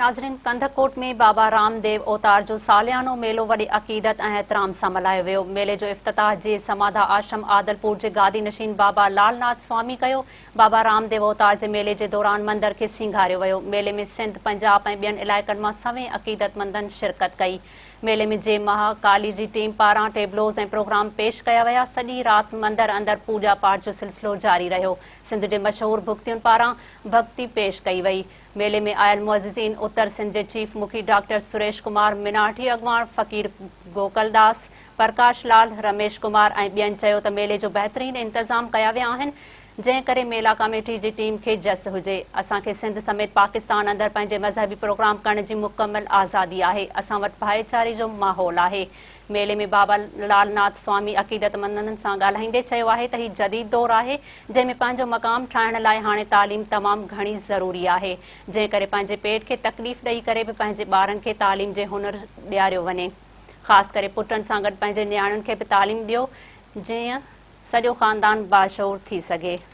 ناظرين ڪنڌڪوٽ ۾ بابا رام ديو اوتار جو ساليانو ميلو وڏي عقيدت ۽ احترام سان ملهايو ويو. ميلي جو افتتاح جي سماڌا آشرم عادلپور جي گادي نشين بابا لال ناٿ سوامي ڪيو. بابا رام ديو اوتار جي ميلي جي دوران مندر کي سينگاريو ويو. ميلي ۾ سنڌ، پنجاب ۽ ٻين علائقن مان سوين عقيدتمندن شرڪت ڪئي. ميلي ۾ جي مها ڪالي جي ٽيم پاران ٽيبلوز ۽ پروگرام پيش ڪيا ويا. سڄي رات مندر اندر پوڄا پاٺ جو سلسلو جاري رهيو. سنڌ جي مشهور ڀڳتين پاران ڀڳتي پيش ڪئي وئي. ميلي ۾ آيل معززين اتر سنڌ جي چيف مکي ڊاڪٽر سريش ڪمار، مناٺي اڳواڻ فقير گوڪل داس، پرڪاش لال، رميش ڪمار ۽ ٻين چيو ته ميلي جو بهترين انتظام ڪيا ويا آهن جنهن ڪري ميلا ڪميٽي جي ٽيم کي جس هجي. اسان کي سنڌ سميت پاڪستان اندر پنهنجي مذهبي پروگرام ڪرڻ جي مڪمل آزادي آهي اسان وٽ ڀائيچاري جو ماحول آهي. ميلي ۾ بابا لال ناٿ سوامي عقيدتمندن سان ڳالهائيندي چيو آهي ته هي جديد دور آهي جنهن ۾ پنهنجو مقام ٺاهڻ لاء هاڻي تعليم تمام گهڻي ضروري آهي جنهن ڪري پنهنجي پيٽ کي تڪليف ڏئي ڪري به پنهنجي ٻارن کي تعليم جي هنر ڏياريو وڃي خاص ڪري پٽن سان گڏ پنهنجي نياڻين کي به تعليم ڏيو جيئن سڄو خاندان باشعور ٿي سگهي.